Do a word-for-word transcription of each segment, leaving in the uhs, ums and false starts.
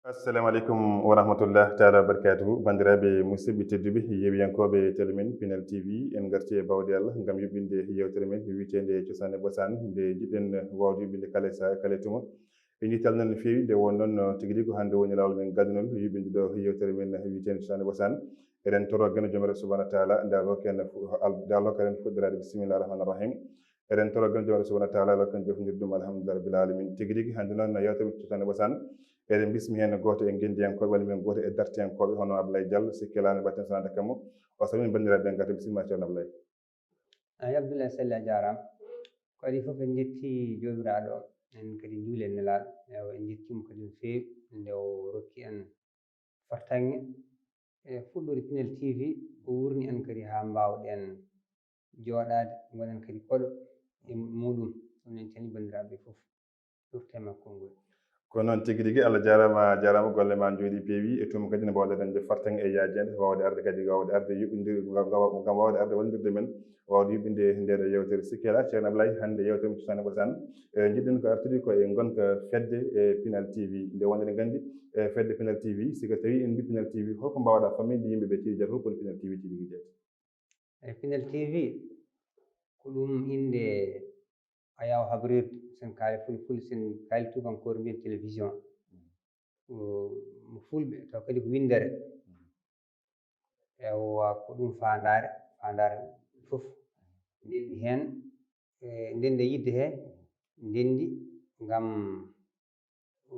Assalamu aleykum wa rahmatullah taala wa barakatuhu. Banndiraaɓe musidɓe tedduɓe, yewiyankooɓe télé men Pinal T V, en ngarti e bawɗe Allah ngam yuɓɓinde yewtere men wiyeteende Cosaan e Ɓosaan, nde njiɗɗen waawde yuɓɓinde kala e sahaa, kala e tuma. En njettii Allah noon no feewi, nde won noon tigi rigi ko hannde woni laawol men gadunol yuɓɓinde ɗo yewtere men wiyeteende Cosaan e Ɓosaan. Eɗen toro geno Joomiraaɗo subhanahu wa taala, nde Allah hokki en fu-, al-, nde Allah hokki en fuɗɗoraade. Bismillah rahman rahim. Eɗen toro geno Joomiraaɗo subhanahu wa taala, Allah hokki en jofndirde ɗum, alhamdulillah rabbil alamin. Tigi rigi hannde noon no yewtere men Cosaan e Ɓosaan. Eɗen bismi heen gooto e ngenndiyankooɓe walla mbiyen gooto e dartiyankooɓe hono Ablaye Diallo, sikke alaa no mbaɗten so wonaa dakkal mo. O salmini banndiraaɓe ɓe ngarta. Bismillah ceerno Ablaye. Ay, Abdoulaye Sall, a jaaraama. Ko adii fof, en njetti Joomiraaɗo, en kadi njuuli e Nelaaɗo. Ewa, en njettii mo kadi no feewi, nde o rokki en fartaŋŋe e fuɗɗoode Pinal T V, o wuurni en kadi haa mbaawɗen jooɗaade, ngonen kadi koɗo e muuɗum. Ɗum en calmini banndiraaɓe ɓe fof. Tourte makko ngol. Ko noon tigi rigi, Allah jaaraama, a jaaraama, golle ma njooɗi peewi. E tuma kadi ne mbaawɗen dañde fartaŋŋe e yaajeende, waawde arde kadi, waawde arde yuɓɓinde, ngam, ngam, ngam waawde arde wallondirde men, waawde yuɓɓinde nde ɗo yewtere. Sikke alaa, ceerno Ablaye, hannde yewtere men Cosaan e Ɓosaan, e, njiɗɗen ko artude ko e ngonka fedde, e, Pinal T V. Nde wonde ne nganndi, e, fedde Pinal T V, si ko tawi en mbi Pinal T V, holko mbaawɗa famminde yimɓe ɓe tigi jata, holko woni Pinal T V tigi rigi jeeta? E Pinal T V, ko ɗum innde, a yaawa habrirde, sen kaali fulfulde, sen kaali tuubankoore mbiyen télévision. Ko mo fulɓe, taw kadi ko winndere. Ewa, ko ɗum faandaare, faandaare fof. Ndenndi heen, e, ndenndi e yiɗde he, ndenndi ngam o,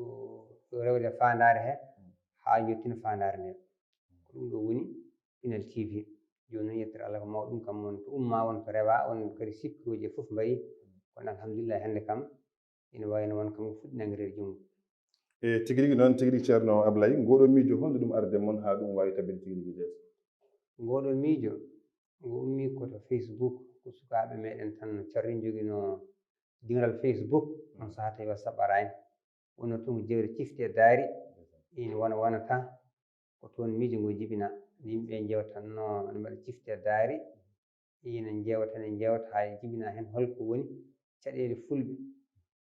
o rewde faandaare he, haa njottina faandaare nde. Ko ɗum ɗo woni Pinal T V. Jooni noon, yettere Allah ko mawɗum, kam won ko umma, won ko rewa, won kadi sippirooji e fof mbayi. Kono alhamdulillah, hannde kam ina wayi no won kam ko fuɗɗi nanngireede junngo. E tigi rigi noon, tigi rigi ceerno Ablaye, ngoɗo miijo, honno ɗum arde mon haa ɗum waawi tabbinde tigi rigi jeeso? Ngoɗo miijo, ngo ummii ko to Facebook, ko sukaaɓe meɗen tan no carri njoginoo diŋral Facebook, on sahaa tawi WhatsApp araani. Wonno toon ko jewte cifti e daari, ina wona wonata, ko toon miijo ngo jibina. Yimɓe njewtanno, ina mbaɗa cifti e daari, ina njewta, ina njewta, haa jibina heen holko woni caɗeele fulɓe.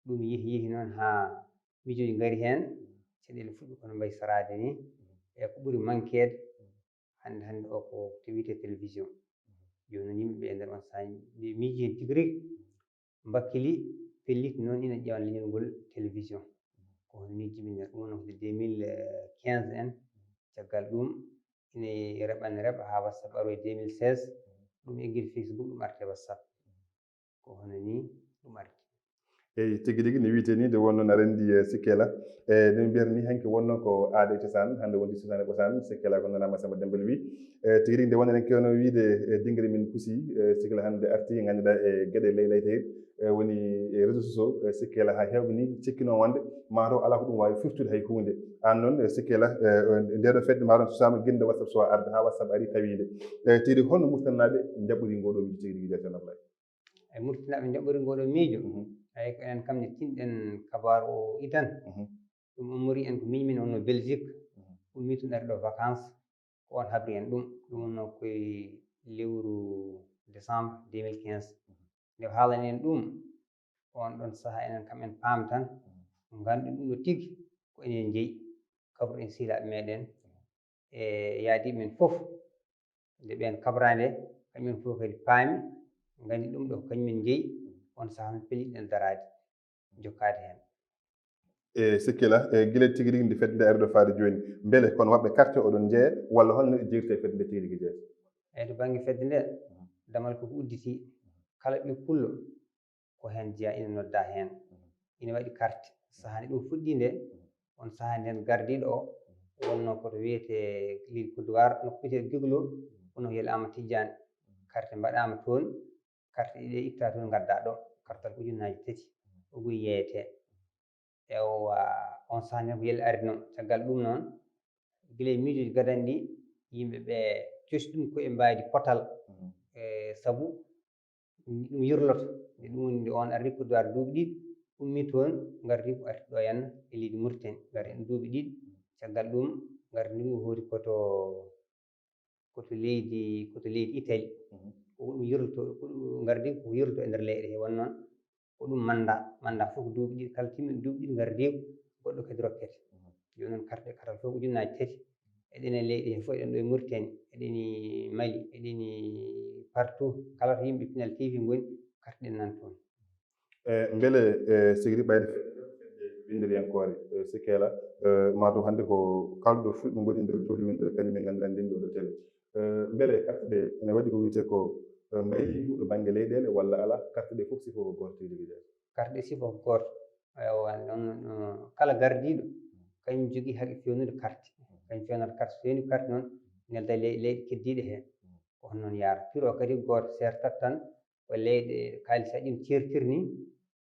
Ɗum yehi, yehi noon haa miijooji ngari heen, caɗeele fulɓe kono mbayi saraade ni, e ko ɓuri mankeede hannde, hannde o ko to wiyetee télévision. Jooni noon yimɓe ɓe e nder on sahaa, ɓe miiji heen tigi rigi, mbakkili, pelliti noon ina ƴeewa leñol ngol télévision. Ko hono nii jibinirta. Ɗum woni ko deux mille quinze en. Caggal ɗum, ina reɓa, ina reɓa haa WhatsApp aroyi deux mille seize. Ɗum eggi e Facebook, ɗum arti e WhatsApp. Ko hono nii ɗum arti. Eyi, tigi rigi, no wiyetee nii, nde wonnoo no renndi, e, sikke alaa. E, no mbiyata nii, hanki wonnoo ko aada e cosaan, hannde wonti Cosaan e Ɓosaan, sikke alaa ko nanaama Samba Dembel wi. E, tigi rigi, nde wonnoo eɗen keewno wiyde, e, dinngere men fusi, e, sikke alaa hannde arti, ngannduɗaa, e geɗe lay laytayɗe, e, woni e réseaux sociaux, e, sikke alaa haa heewɓe nii cikkinoo wonde maa taw alaa ko ɗum waawi firtude hay huunde. Aan noon, e, sikke alaa, e, ndee ɗoo fedde maa ɗum susaama ginnde WhatsApp so arde haa WhatsApp ari tawiinde. E, tigi rigi, holno Muritaninaaɓe njaɓɓori ngoo ɗoo miijo tigi rigi, ceerno Ablaye? E Muritaninaaɓe njaɓɓori ngoo ɗoo miijo. Mhm. Eyi, ko enen kam ne tinɗen kabaaru o idan. Mhm. Ɗum ummori en ko miijo men wonnoo Belgique. Mhm. Ummii toon ari ɗoo vacances. Ko oon habri en ɗum. Ɗum wonnoo ko e lewru décembre deux mille quinze. Mhm. Nde o haalani en ɗum, oon ɗoon sahaa enen kam en paam tan. Mhm. Ngannduɗen ɗum ɗo tigi ko enen jeyi. Kabruɗen sehilaaɓe meɗen. E yaadiiɓe men fof, nde ɓeen kabraa nde, kañum en fof kadi paami, nganndi ɗum ɗo ko kañum en njeyi, on sahaa noon pelliɗen daraade, jokkaade heen. E Sikkela, e gila tigi rigi nde fedde nde ari ɗo faade jooni, mbele kono waɗɓe carte oɗon njeeya, walla holno neɗɗo jeyrta e fedde nde tigi rigi jeeya? Eyyi, to bannge fedde nde, damal koko udditi, kala ɓiy pullo ko heen jeyaa, ina noddaa heen, ina waɗi carte. Sahaa nde ɗum fuɗɗii nde, on sahaa ndeen gardiiɗo o wonnoo ko to wiyetee Lille Coudoir, nokku wiyetee Giglo, kono ko Yel Aama Tijjaani. Carte mbaɗaama toon, carte ɗe ittaa toon ngaddaa ɗo, kartal ko ujunnaaji tati, o goyi yeeyetee. Ewa, on sahaa ndeen ko Yel arinoo. Caggal ɗum noon, gila e miijooji gadani ɗi, yimɓe ɓe cosi ɗum ko e mbaydi potal, e sabu ɗum yirloto. Nde ɗum woni nde on arri Coudoir duuɓi ɗiɗi, ummii toon, ngarti ko arti ɗo henna e leydi Mauritanie, ngarti heen duuɓi ɗiɗi. Caggal ɗum, ngarti ngu hooti ko to, ko to leydi, ko to leydi Italie. Ko ɗum yirloto, ko ɗum ngarti ko yirloto e nder leyɗe he, won noon ko ɗum manda, manda fof ko duuɓi ɗiɗi, kala timmi duuɓi ɗiɗi ngarti ko goɗɗo kadi rokkete. Jooni noon carte, carte fof ko ujunnaaji tati. Eɗen e leyɗe he fof, eɗen ɗo e Mauritanie, eɗen e Mali, eɗen e partout, kala to yimɓe Pinal T V ngoni, carte ɗen nan toon. E mbele, e, sigi ɓayde winndiriyankoore, e, Sikkela, e, maa ɗum hannde ko kalɗo fulɓe ngoni e nder jowdi winndere, kañum en ngannduɗaa ndin ɗo télé. E, mbele carte ɗe ene waɗi ko wiyetee ko, e, mbaydi ɗo bannge leyɗeele walla alaa? Carte ɗe fof sifo ko gooto tigi tigi jeeya? Carte ɗe sifo ko gooto. Ewa, noon, e, kala gardiiɗo, kañum jogii haqqe feewnude carte. Kañum feewnata carte, so feewni carte noon, nelda ley-, leyɗe keddiiɗe heen. Ko hono noon yaara. Piro kadi gooto, seertat tan, ko leyɗe kaalisi ɗin ceertirni,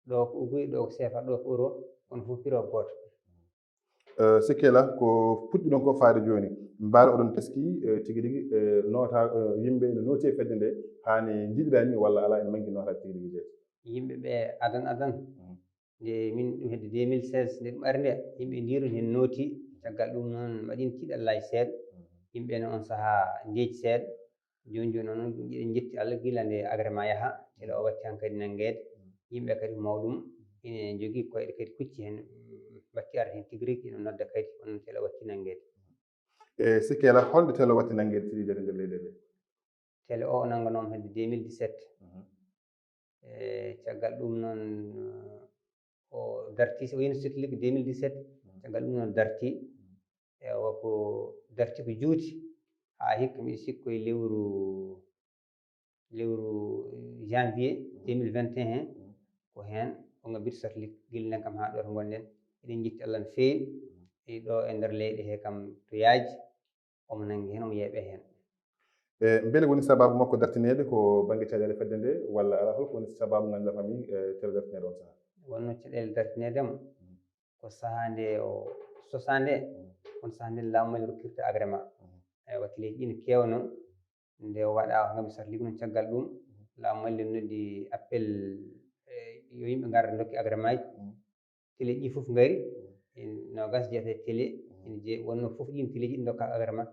ɗo ko uguy, ɗo ko seefa, ɗo ko euro, kono fof piro gooto. E, Sikkela, ko puɗɗiɗon ko faade jooni, mbaɗa oɗon taski, e, tigi rigi, e, noota, e, yimɓe ene nooti e fedde nde, haa ne njiɗiraa ni walla alaa, ene manki nootaaji tigi rigi jeeya? Yimɓe ɓe adan adan. Nde min ɗum hedde deux mille seize, nde ɗum ari nde, yimɓe ndiiron heen nooti, caggal ɗum noon mbaɗin tiiɗallaaji seeɗa. Yimɓe ne on sahaa ndeeci seeɗa. Jooni jooni noon, eɗen njetti Allah, gila nde agrément yaha, télé o watti hankadi nanngeede. Yimɓe kadi ko mawɗum, ina njogii koyɗe kadi kucci heen, mbatti arde heen tigi rigi, ina nodda kadi, kono télé o watti nanngeede. E Sikkela, holnde télé o watti nanngeede tigi jeeya nder leyɗe ɗe? Télé o, o nannganooma hedde deux mille dix-sept. E caggal ɗum noon, o darti, o yehi sirlude deux mille dix-sept, caggal ɗum noon darti. Ewa, ko darti ko juuti, haa hikka, miɗo sikki ko e lewru, lewru janvier deux mille vingt et un, ko heen o ngabbiti satelit, gila nden kam haa ɗo to ngonɗen. Eɗen njetti Allah no feewi. E ɗo e nder leyɗe he kam to yaaji, omo nanngi heen, omo yeeɓee heen. E mbele woni sabaabu makko dartineede ko bannge caɗeele fedde nde, walla alaa? Holko woni sabaabu ngannduɗaa fami, e, télé dartineede on sahaa? Wonno caɗeele dartineede mo, ko sahaa nde o sosaa nde, on sahaa nde laamu Mali rokkirta agrément. Ewa, teleeji ɗi no keewno, nde o waɗa, o ngam satelit noon, caggal ɗum laamu Mali noddi appel, e, yo yimɓe ngar ndokki agrémentji. Teleeji ɗi fof ngari, en noogas jeetati télé, ene je-, wonno fof ɗin teleeji ɗi ndokka agrément.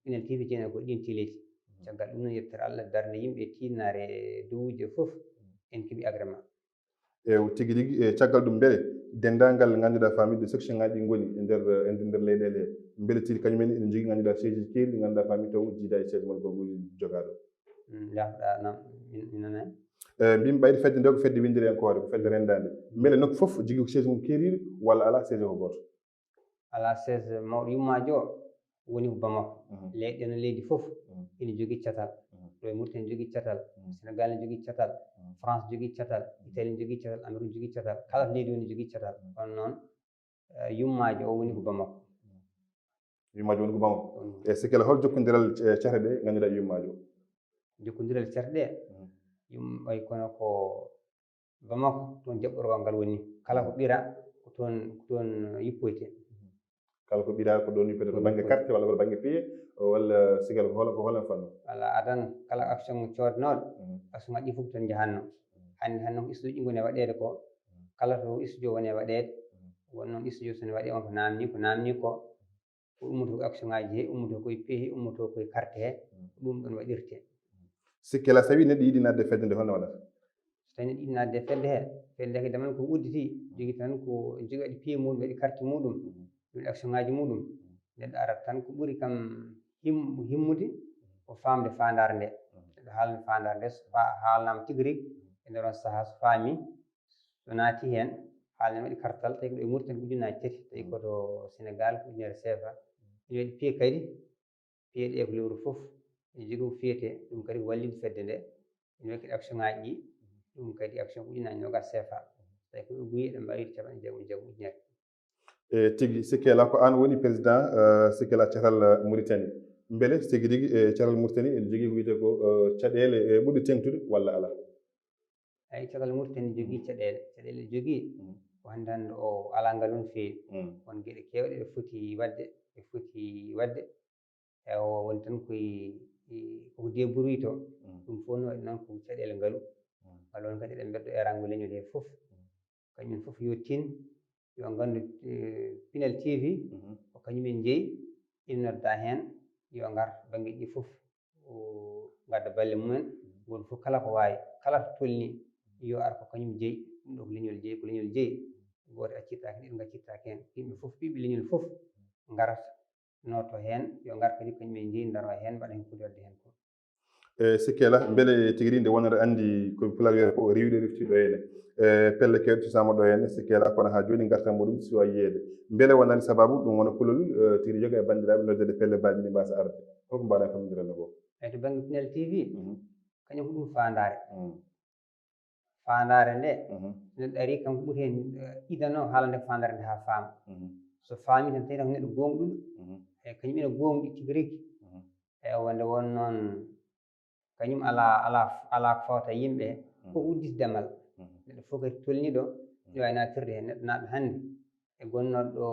Pinal T V jeeynoo ko ɗin teleeji. Caggal ɗum noon, yettere Allah, darnde yimɓe, tiinnaare e duwuuje fof, en keɓi agrément. E tigi rigi, e caggal ɗum, mbele denndaangal ngannduɗaa fami ɗo section ŋaaji ɗi ngoni e nder, e nder leyɗeele he, mbele tigi kañum en ene njogii ngannduɗaa siège keeri ɗi ngannduɗaa fami taw jiida e siège mon ko ɓuri jogaaɗo? Mm, jaafoɗaa nam, mi, mi nanay. E, mbimi ɓayde fedde nde ko fedde winndiriyankoore, ko fedde renndaande. Mbele nokku fof jogii ko siège mum keeriiɗo walla alaa, siège ko gooto? Alaa, siège mawɗo yummaajo o woni ko Bamako. Leyɗe ɗe no leydi fof ina jogii catal. Ɗo e Mauritanie jogii catal, Sénégal ne jogii catal, France jogii catal, Italie ne jogii catal, Amérique jogii catal, kala to leydi woni jogii catal. Kono noon, e, yummaajo o woni ko Bamako. Yummaajo woni ko Bamako. E Sikkela, hol jokkondiral, e, cehre ɗe ngannduɗaa yummaajo? Jokkondiral cehre ɗe, yum-, ɓay kono ko Bamako, toon jaɓɓorgal ngal woni. Kala ko ɓira, ko toon, ko toon yippoyte. Kala ko ɓira, ko ɗoon yippoyte, to bannge carte walla ko to bannge piye, walla Sikkela ko hol-, ko holan fannu? Walla adan, kala action coodnooɗo, action ngaji ɗi fof ko toon njahatnoo. Hannde, hannde ko studio ngoni e waɗeede ko, kala to studio woni e waɗeede, won noon studio so ne waɗi on ko naamni, ko naamni ko, ko ummotoo ko action ngaji he, ummotoo koye piye he, ummotoo koye carte he, ko ɗum ɗoon waɗirtee. Sikkela, so tawii neɗɗo yiɗi naatde fedde nde, holno waɗata? So tawii neɗɗo yiɗi naatde fedde he, fedde he damal ko udditi, jogii tan ko, jogii waɗi piye muɗum, waɗi carte muɗum, waɗi action ngaji muɗum. Neɗɗo arat tan ko ɓuri kam him-, himmude ko faamde faandaare nde. Neɗɗo haalna faandaare nde, so fa-, haalnaama tigi rigi e nder on sahaa, so faami, so naati heen, Haalde waɗi kartal, tawi ko ɗo e Mauritanie ko ujunnaaji tati, tawi ko to Sénégal ko ujunere sefa. Ina waɗi piye kadi, piye ɗe ko lewru fof, ene jogii ko fiyetee, ɗum kadi ko wallinde fedde nde. Ene waɗi kadi action ŋaaji ɗi, ɗum kadi action ko ujunnaaji noogaas sefa. Tawi ko ɗo buyi eɗen mbaawi wiide capanɗe jeegom e jeegom ujunere. E tigi, Sikela, ko aan woni président, eh, Sikela Catal, eh, Mauritanie. Mbele tigi rigi, eh, Catal Mauritanie ene jogii ko wiyetee ko, eh, caɗeele, eh, ɓurɗe teeŋtude walla alaa? Eyi, Catal Mauritanie jogii caɗeele. Caɗeele jogii ko hannde hannde o alaa ngal no feewi. Won geɗe keewɗe ɗe foti waɗde, ɗe foti waɗde. E o woni tan koye, e, koko débrouille to. Ɗum fof no waɗi noon ko caɗeele ngalu. Ngalu on kadi eɗen mbeddo eeraango leñol hee fof. Kañum fof yo tin, yo nganndu, eh, Pinel T V, ko kañum en jeyi, ina nodda heen, yo ngar bannge ɗi fof, o, ngadda balle mumen, gooto fof kala ko waawi, kala to tolni, yo ar ko kañum jeyi, ɗum ɗo ko leñol jeyi, ko leñol jeyi, gooto accirtaake, ɗiɗo ngaccittaake heen, yimɓe fof, ɓiɓɓe leñol fof, ngarata, nooto heen, yo ngar kadi kañum en jeyi, ndaro heen, mbaɗa heen ko wadde heen ko. E Sikela, mbele tigi rigi nde wonata anndi ko Pulaar wiyata ko riiwde refti ɗo henne. E pelle keewɗe cusaama ɗo henne, Sikela, kono haa jooni ngartam muɗum siwa yiyeede. Mbele wonani sababu ɗum wona kulol, eh, tigi rigi yoga e banndiraaɓe noddede pelle baaji ɗi mbasa arde. Holko mbaɗa kam ndirano ko? Eyi, to bannge Pinel T V, kañum ko ɗum faandaare. Faandaare nde, neɗɗo ari kam ko ɓuri heen, eh, idano haalande ko faandaare nde haa faama. So faami tan tawi tan ko neɗɗo gooŋɗuɗo. E kañum ene gooŋɗi tigi rigi. E wonde won noon, kañum alaa, alaa, alaa ko fawta yimɓe, ko udditi damal. Neɗɗo fof kadi tolniiɗo, ene waawi naatirde heen. Neɗɗo naatɗo hannde e gonnooɗo ɗo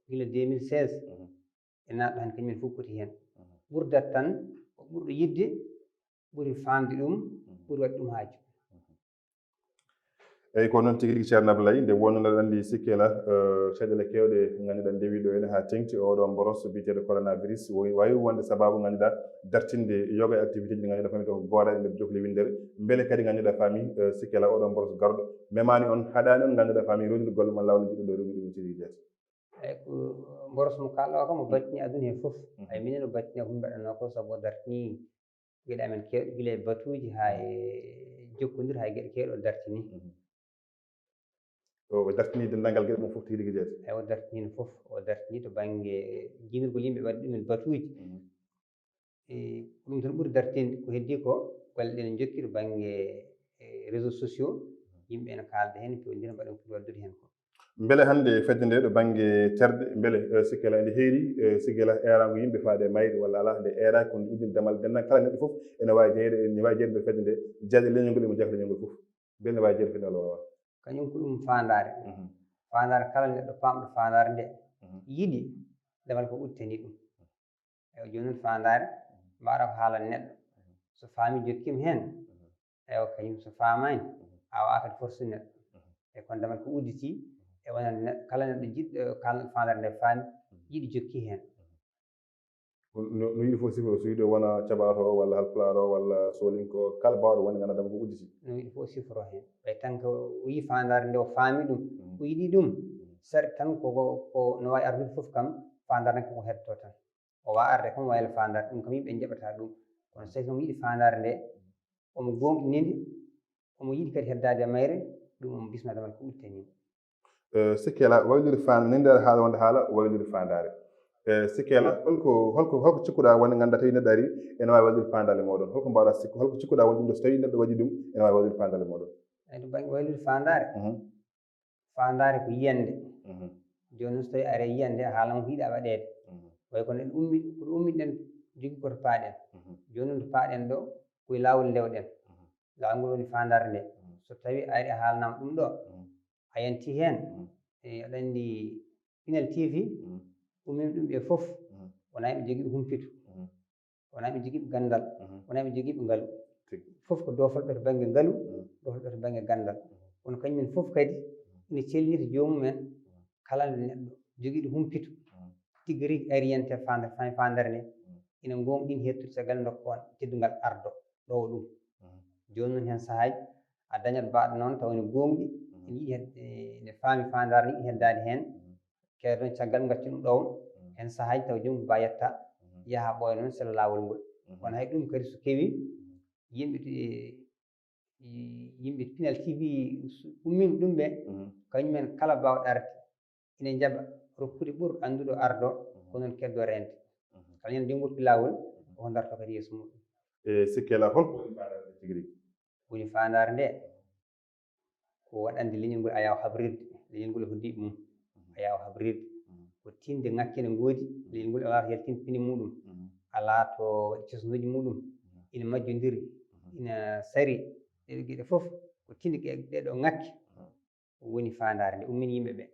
gila deux mille seize, e naatɗo hannde kañum en fof poti heen. Ɓurdat tan ko ɓurɗo yiɗde, ɓuri faamde ɗum, ɓuri waɗde ɗum haaju. Eyi, ko noon tigi rigi, Ceerno Abdoulaye, nde wonno aɗa anndi Sikela, eh, caɗeele keewɗe ngannduɗaa ndewi ɗo henne haa teeŋti oɗo mboros biyeteeɗo coronavirus, wo-, waawi wonde sababu ngannduɗaa dartinde yoga e activité ji ɗi ngannduɗaa fami ko gooraɗe nder jokli winndere. Mbele kadi ngannduɗaa fami, eh, Sikela, oɗo mboros garɗo memaani on, haɗaani on ngannduɗaa fami rewnude golle mon laawol jiɗɗo ɗo rewnude ɗum tigi rigi jeete. Eyi, ko mboros mo kaalɗo o kam, o dartini aduna hee fof. Eyi, minen o dartini ko mbaɗanoo ko, sabu o dartini geɗe amen keewɗe, gila e batuuji haa e jokkondir, haa e geɗe keewɗe o dartini. O dartini denndaangal geɗe mum fof tigi rigi jeete. Eyi, o dartini fof, o dartini to bannge jiimirgol yimɓe waɗde ɗumen batuuji. E ko ɗum tan ɓuri dartinde, ko heddii ko golle ɗe ene njokki to bannge, e, réseaux sociaux, yimɓe ene kaalda heen, pewndira, mbaɗa ko waddude heen ko. Mbele hannde fedde nde ɗo bannge terɗe, mbele, eh, Sikela ene heeri, eh, Sikela eeraango yimɓe faade e mayde walla alaa, nde eeraaki kono uddin damal denndaangal kala neɗɗo fof ene waawi jeyde, ene waawi jeyde nder fedde nde, jeyde leñol ngol e mo jeyata leñol ngol fof. Mbele ene waawi jeyde fedde walla waawaa? Kañum ko ɗum faandaare. Faandaare kala neɗɗo paamɗo faandaare nde yiɗi damal ko udditanii ɗum. Eyi, jooni noon faandaare, mbaɗa ko haalan neɗɗo. So faami jokkiima heen, ewa kañum so faamaani, a waawaa kadi forsude neɗɗo. E kono damal ko udditi, e wonande neɗɗo, kala neɗɗo jiɗɗo, kala neɗɗo faandaare nde faami, yiɗi jokki heen. No, no yiɗi fof siforo, so yiɗi o wona caɓaato o walla halpulaar o walla soolinko, kala baawɗo wonde nganndaa damal ko udditi. No yiɗi fof siforo heen. Ɓay tan ko o yii faandaare nde o faami ɗum, o yiɗi ɗum, saɗi tan ko, ko, ko no waawi ardude fof kam, faandaare nde koko heddotoo tan. O waawaa arde kam wayla faandaare, ɗum kam yimɓe njaɓataa ɗum. Kono so tawi omo yiɗi faandaare nde, omo gooŋɗini nde, omo yiɗi kadi heddaade e mayre, ɗum omo bisma damal ko udditanii mo. Eh, Sikela, waylude faandaare, nande aɗa haala wonde haala waylude faandaare. Eh, Sikela, holko, holko, holko cikkuɗaa wonde nganndaa tawi neɗɗo ari, ene waawi waylude faandaale mooɗon? Holko mbaawɗaa sikku, holko cikkuɗaa wonde ɗum ɗo so tawi neɗɗo waɗi ɗum, ene waawi waylude faandaale mooɗon? Eyi, to bannge waylude faandaare, faandaare ko yiyannde. Jooni noon so tawi ari e yiyannde, a haalan ko yiɗaa waɗeede. Way kono en ummi, ko ɗo ummiɗen jogii ko to paaɗen. Jooni noon to paaɗen ɗo, ko e laawol ndewɗen. Laawol ngol woni faandaare nde. So tawi a ari a haalanaama ɗum ɗo, a yanti heen. E, aɗa anndi Pinel T V, ummiima ɗum ɓe fof, wonaa ɓe jogii ɓe humpitu. Wonaa ɓe jogiiɓe ganndal, wonaa ɓe jogiiɓe ngalu. Fof ko doofolɓe to bannge ngalu, doofolɓe to bannge ganndal. Kono kañum en fof kadi ina cellini to joomum en, kala neɗɗo jogiiɗo humpitu, tigi rigi ari yiyannde faanda-, fa-, faandaare nde, ina ngoongɗin heɓtude caggal ndokka on teddungal ardo ɗowa ɗum. Jooni noon heen sahaaji a dañat baɗɗo noon tawa ene gooŋɗi, ene yiɗi hedde, ene faami faandaare nde, yiɗi heddaade heen. Keedon caggal ngaccu ɗum ɗoon. Heen sahaaji taw joom ko ba yetta, yaha ɓooya noon sella laawol ngol. Kono hay ɗum kadi so kewi, yimɓe to, e, yimɓe Pinal T V ummino ɗum ɓe, kañumen kala baawɗo arde ina njaɓa rokkude ɓurɗo annduɗo ardo, ko noon keddo reende. Kala ñande nde ngurti laawol, ko darto kadi yeeso muɗum. E sikke alaa, hol ko woni faandaare tigi rigi? Woni faandaare nde ko waɗande leñol ngol ayaawo habrirde, leñol ngol e hoddiiɓe mum. Ayaawo habrirde ko tinde ŋakkere ngoodi, leñol ngol alaa to yaltin pine muɗum, alaa to waɗi cosnooji muɗum, ina majjondiri, ina sari ɗeɗo geɗe fof, ko tinde ɗeɗo ŋakki. Woni faandaare nde ummini yimɓe ɓe.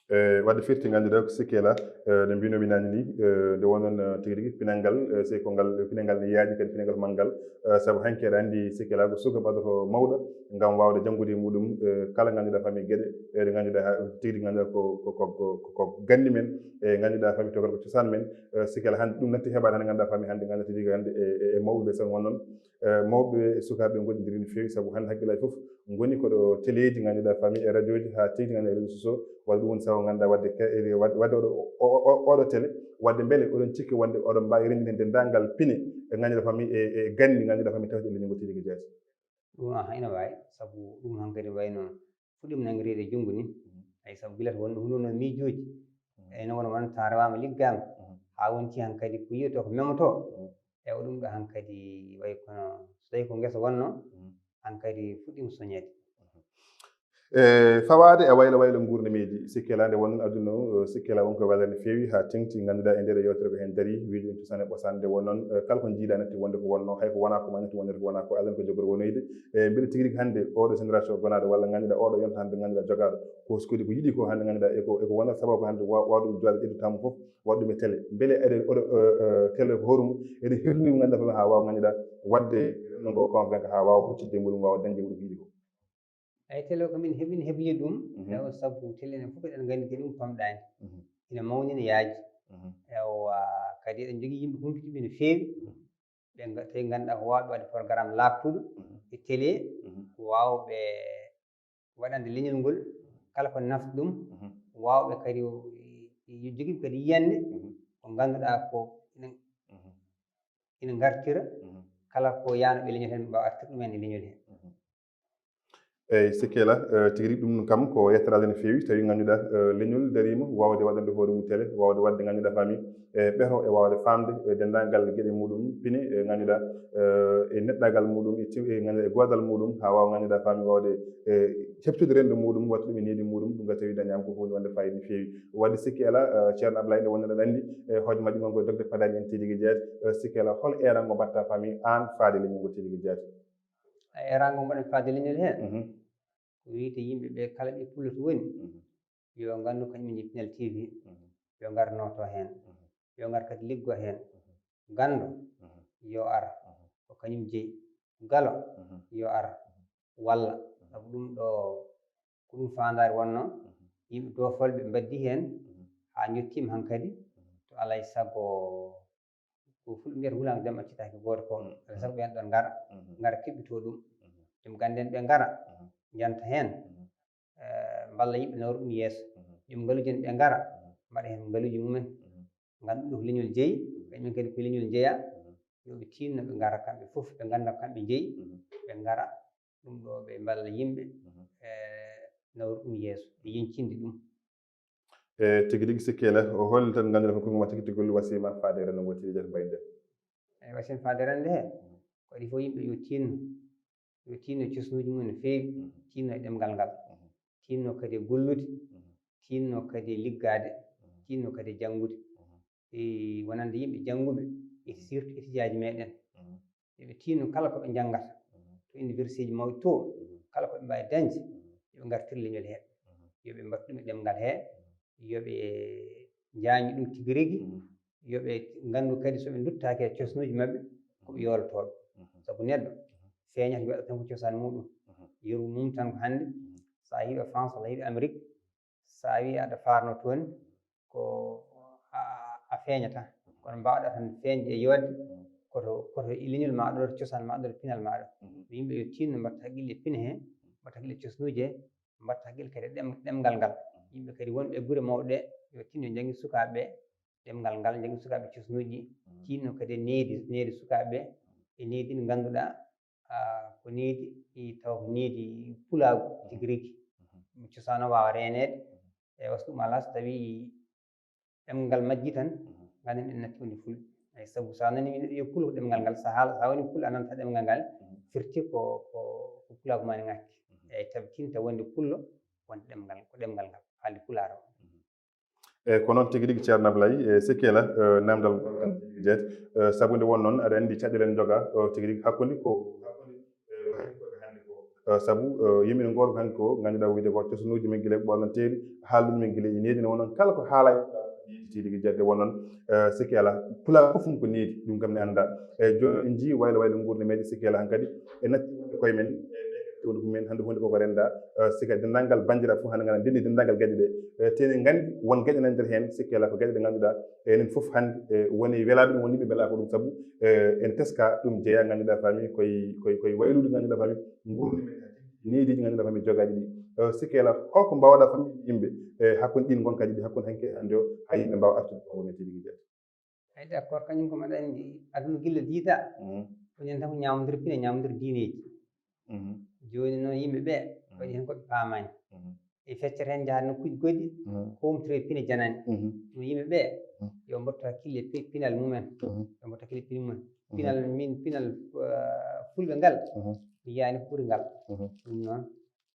E wadde firti ngannduɗaa ko sikke alaa, e, nde mbinomi nani ni, e, nde wonnoon, e, tigi rigi pinal ngal, e, sey ko ngal pinal ngal ne yaaji kadi pinal ngal manngal, e, sabu hanki aɗa anndi sikke alaa ko suka ɓadoto mawɗo ngam waawde janngude e muɗum, e, kala ngannduɗaa fami geɗe, e, ɗe ngannduɗaa ha-, tigi rigi ngannduɗaa ko, ko, ko, ko, ko ganni men, e, ngannduɗaa fami tokor ko cosaan men, e, sikke alaa hannde ɗum natti heɓaade hannde ngannduɗaa fami hannde ngannduɗaa tigi rigi hannde e, e, e mawɓe ɓe sen wonnoon, e, mawɓe e sukaaɓe ngoɗɗindiri no feewi sabu hannde hakkillaaji fof ngoni ko ɗo teleeji ngannduɗaa fami e radiooji haa tigi rigi ngannduɗaa réseaux sociaux, wadde ɗum woni sabu ngannduɗaa wadde ke-, e, wadde, wadde oɗo, o, o, o, oɗo télé, wadde mbele oɗon cikki wonde oɗon mbaawi renndinde denndaangal pine e ngannduɗaa fami e, e ganni ngannduɗaa fami tawde e leñol ngol tigi rigi jaati? Ɗum aha, ina waawi, sabu ɗum hankadi wayno fuɗɗiima nanngireede e junngo ni. Ay, sabu gila to wonno huno no miijooji. Ay, no wona wonta rewaama liggaama. Haa wonti hankadi ko yiyotoo ko memotoo. E o ɗum ɗo hankadi wayi kono so tawi ko ngesa wonno, hankadi fuɗɗiima soñeede. E fawaade e waylo waylo nguurndam meeji, sikke alaa nde wonno aduna o, sikke alaa won ko welata no feewi haa teŋti. Ngannduɗaa e nder yewtere ko heen darii, wiide ɗum cosaan e ɓosaan nde wonnoon, e, kala ko njiiɗaa natti wonde ko wonno, hay ko wonaa ko ma natti wonde ko wonaa ko, adan ko jogori wonoyde. E mbiɗa tigi rigi hannde oɗo génération gonaaɗo walla ngannduɗaa oɗo yonta hannde ngannduɗaa jogaaɗo ko sukudi ko yiɗi ko hannde ngannduɗaa eko, eko wona sababu hannde wa-, wawa ɗum jooɗa ƴettu tammo fof waɗa ɗum e télé. Mbele eɗen oɗo, e, e, télé ko hoore mum, eɗen hirlini ngannduɗaa haa waawa ngannduɗaa waɗde renndo ngo convaincre haa waawa huccitde muɗum waawa dañde ko ɗum yiɗi ko. Eyi, télé o ko min heɓi, min heblii ɗum. Ewa, sabu télé enen fof eɗen nganndi kadi ɗum famɗaani. Ina mawni, ina yaaji. Ewa, kadi eɗen njogii yimɓe humpitiiɓe no feewi. Ɓe nga-, tawi ngannduɗaa ko waawɓe waɗde programme laaɓtuɗo e télé, waawɓe waɗande leñol ngol kala ko nafti ɗum, waawɓe kadi o, i-, i-, jogii kadi yiyannde ko ngannduɗaa ko ina, ina ngartira kala ko yaano ɓe leñol heen, ɓe mbaawa artirde ɗum heen e leñol heen. Eyi, sikke alaa, eh, tigi rigi ɗum kam ko yettanaade no feewi, tawi ngannduɗaa, eh, leñol dariima waawde waɗande hoore mum télé, waawde waɗde ngannduɗaa fami, eh, ɓeto e waawde faamde, eh, denndaangal geɗe muɗum pine, eh, ngannduɗaa, eh, e neɗɗaagal muɗum, e tim-, e ngannduɗaa e goodal muɗum, haa waawa ngannduɗaa fami waawde, eh, heɓtude renndo muɗum, waɗtude ɗum e needi muɗum, ɗum ngal tawi dañaama ko huunde wonde faayiida no feewi. Waɗde sikke alaa, eh, Ceerno Ablaye nde wonno ɗen anndi, eh, hojomaaji mon ko docteur Padani en tigi rigi jaati, eh, sikke alaa hol eerango mbaɗta fami aan faade leñol ngol tigi rigi jaati? A eerango mbaɗen faade leñol heen? Ko wiyde yimɓe ɓe kala ɓe pullo to woni, yo nganndu kañum e Pinal T V, yo ngar nooto heen, yo ngar kadi liggo heen. Ganndo yo ar, ko kañum jeyi. Galo yo ar, walla. Sabu ɗum ɗo ko ɗum faandaare wonno, yimɓe doofolɓe mbaddi heen, haa njottiima hankadi, to alaa e sago ko fulɓe mbiyata wulaango dem accitaake gooto ko. Alaa sago ɓeen ɗoon ngara, ngara keɓɓitoo ɗum. Ɗum gannden ɓe ngara, njanta heen, eh, mballa yimɓe nawra ɗum yeeso. Ɗum ngaluuji en ɓe ngara, mbaɗa heen ngaluuji mumen. Nganndu ɗum ko leñol jeyi, kañumen kadi ko leñol njeya. Yo ɓe tiinno ɓe ngara kamɓe fof, ɓe ngannda ko kamɓe njeyi, ɓe ngara ɗum ɗo ɓe mballa yimɓe, eh, nawra ɗum yeeso, e yeñcinde ɗum. E tigi rigi sikke alaa, o holli tan ngannduɗaa ko konngol ma tigi tigi wasiya ma faade renndo ngo tigi jati mbayde. Eyi, wasiya faade renndo he, ko adii fof yimɓe yo tiinno, yo tiinno cosnuuji mum no feewi, tiinno e ɗemngal ngal, tiinno kadi e gollude, tiinno kadi e liggaade, tiinno kadi e janngude. E wonande yimɓe jannguɓe, e surtout étudiant ji meɗen. Yo ɓe tiinno kala ko ɓe njanngata to université ji mawɗi to, kala ko ɓe mbaawi dañde, yo ɓe ngartir leñol he. Yo ɓe mbaɗtu ɗum e ɗemngal he, yo ɓe njaañu ɗum tigi rigi, yo ɓe nganndu kadi so ɓe nduttaaki e cosnuuji maɓɓe, ko ɓe yoolotooɓe. Sabu neɗɗo feeñata, waɗa tan ko cosaan muɗum, yeru mum tan ko hannde, so a hiiɗo France walla hiiɗo Amérique, so a wii aɗa faarno toon, ko a, a feeñata. Kono mbaawɗa tan feeñde e yooɗde, koto, koto e leñol maa ɗo, cosaan maa ɗo, pinal maa ɗo. Yimɓe yo tiinno mbatta hakkille e pine he, mbatta hakkille e cosnuuje he, mbatta hakkille kadi e ɗem-, ɗemngal ngal. Yimɓe kadi wonɓe e gure mawɗe ɗe, yo tiinno njanngi sukaaɓe ɓe ɗemngal ngal, njanngi sukaaɓe cosnuuji, tiinno kadi e needi, needi sukaaɓe ɓe, e needi ndi ngannduɗaa ah, ko needi, i taw ko needi pulaagu tigi rigi. Cosaano waawa reeneede. E wasu ɗum alaa so tawii ɗemngal majji tan, nganen en natti woni fulɓe. Eyi, sabu so a nani neɗɗo yo pullo ko ɗemngal ngal, so a haala, so a woni pullo, a nanta ɗemngal ngal, firti ko, ko, ko pulaagu maa ne ŋakki. Eyi, tabtinta wonde pullo, wonde ɗemngal, ko ɗemngal ngal, haalde pulaar o. Eyi, ko noon tigi rigi, Ceerno Ablaye, e sikki alaa, e, namdal gootal tigi jeet, e, sabu nde won noon, aɗa anndi caɗeele en njoga, o, tigi rigi hakkunde ko, hakkunde, e, hannde ko, e, sabu, e, yimɓe ne ngorko hannde ko, ngannduɗaa wiyde ko cosanuuji men gila e ɓoornanteeri, haalduuji men gila e needi, ne won noon kala ko haala e tigi rigi jeet, nde won noon, e, sikki alaa, pulaar fof mum ko needi, ɗum kam ne anndaa. E, jooni en njii waylo waylo nguurndam meeɗen sikki alaa hankadi, e natti wonde koye men, e, wonde ko men hannde huunde koko renndaa, e, siga denndaangal banndiraaɓe fof hannde ngara ndenndi denndaangal geɗe ɗe. E, te eɗen nganndi won geɗe nana nder heen, sikki alaa ko geɗe ɗe ngannduɗaa, e, enen fof hannde, e, woni welaaɓe ɗum, woni ɓe mbelaa ko ɗum sabu, e, en teska ɗum jeyaa ngannduɗaa faami koye, koye, koye wayluuji ngannduɗaa faami nguurndam meeɗen, neediiji ngannduɗaa faami jogaaɗi ɗi. E, sikki alaa holko mbaawɗaa faami yimɓe, e, hakkunde ɗiin ngonkaji ɗi hakkunde hanki e hannde o, haa yimɓe mbaawa artude ko woni tigi jeet. Eyi, d'accord, kañum ko mbaɗa anndi aduna gilla diida, Mhm. ko ñande tan ko ñaamodira pine, ñaamodira diineeji. Mhm. Jooni noon yimɓe ɓe, Mhm. waɗi heen ko ɓe paamaani. Mhm. E feccere heen njahat nokkuuji goɗɗi, Mhm. ko wumtire pine janani. Mhm. Ɗum yimɓe ɓe, Mhm. yo mbattu hakkille pi-, pinal mumen. Mhm. Yo mbattu hakkille pine mumen. Mhm. Pinal min, pinal, eh, fulɓe ngal, Mhm. mi yiyaani ko ɓuri ngal. Mhm. Ɗum noon,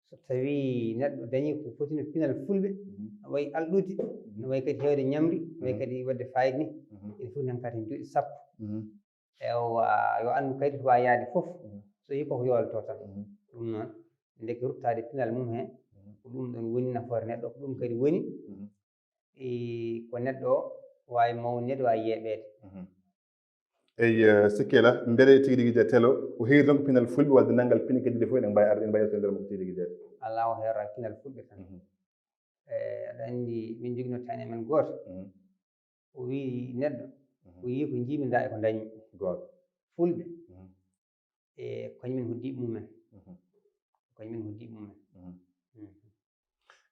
so tawii neɗɗo dañii ko foti no pinal fulɓe, Mhm. no wayi alɗude, Mhm. no wayi kadi heewde ñamri, no wayi Mhm. kadi waɗde faayida ni, Mhm. ene foti nan kadi duuɗi sappo. Mhm. Ewa, yo anndu kadi to waawi yahde fof, Mhm. so yii koko yoolto tan. Mhm. Ɗum noon, ndeke ruttaade pinal mum he, Mhm. ko ɗum ɗon woni nafoore neɗɗo, ko ɗum kadi woni, Mhm. e, ko neɗɗo o waawi mawneede, waawi yeeɓeede. Mhm. Eyi, eh, sikki alaa, mbele tigi rigi jeet telo, o heeri tan ko pinal fulɓe, wadde nanngal pine kadi ɗe fof, eɗen mbaawi arde, en mbaawi arde nder makko tigi rigi jeet. Alaa, o heeraa pinal fulɓe tan. Mhm. E, aɗa anndi, min njoginoo tan e men gooto. Mhm. O wii neɗɗo, Mhm. o yii ko njiimi ndaa e ko ndañmi. Goonga. Fulɓe, Mhm. e, ko kañumen hoddiiɓe mumen. Mhm. Ko kañumen hoddiiɓe mumen. Mhm. Mhm.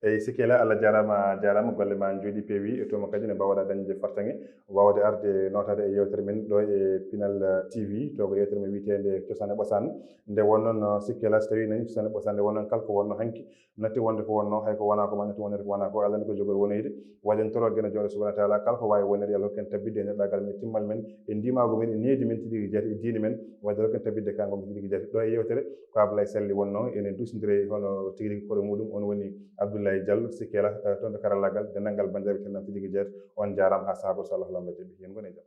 Eyi, sikki alaa, Allah jaaraama, a jaaraama, golle ma njooɗi, peewi, e toon kadi ne mbaawɗaa dañde fartaŋŋe, waawde arde nootaade e yeewtere men ɗo e Pinal, eh, T V, to ko yeewtere men wiyeteende Cosaan e Ɓosaan. Nde won noon, eh, sikki alaa, so tawii nani Cosaan e Ɓosaan, nde won noon kala ko wonnoo hanki, natti wonde ko wonnoo, hay ko wonaa ko ma natti wonde ko wonaa ko, Allah ne ko jogori wonoyde. Waɗen toro geno jooɗo subhanahu wa taala, kala ko waawi woneede, Allah hokku en tabbitde e neɗɗaagal men, e timmal men, e ndimaagu men, e needi men, tigi rigi jeet, e diine men, waɗde hokku en tabbitde kanko mo tigi rigi jeet. Ɗo e yeewtere, ko Ablaye Sall wonnoo, enen duusondire hono tigi rigi koɗo muɗum, on woni Abdoulaye Diallo, sikki alaa, eh, toon to karallaagal, denndaangal banndiraaɓe tigi rigi jeet, on njaaraama haa sahaa goɗɗo, so Allah lamɗo jaɓi, yen ngon e jam.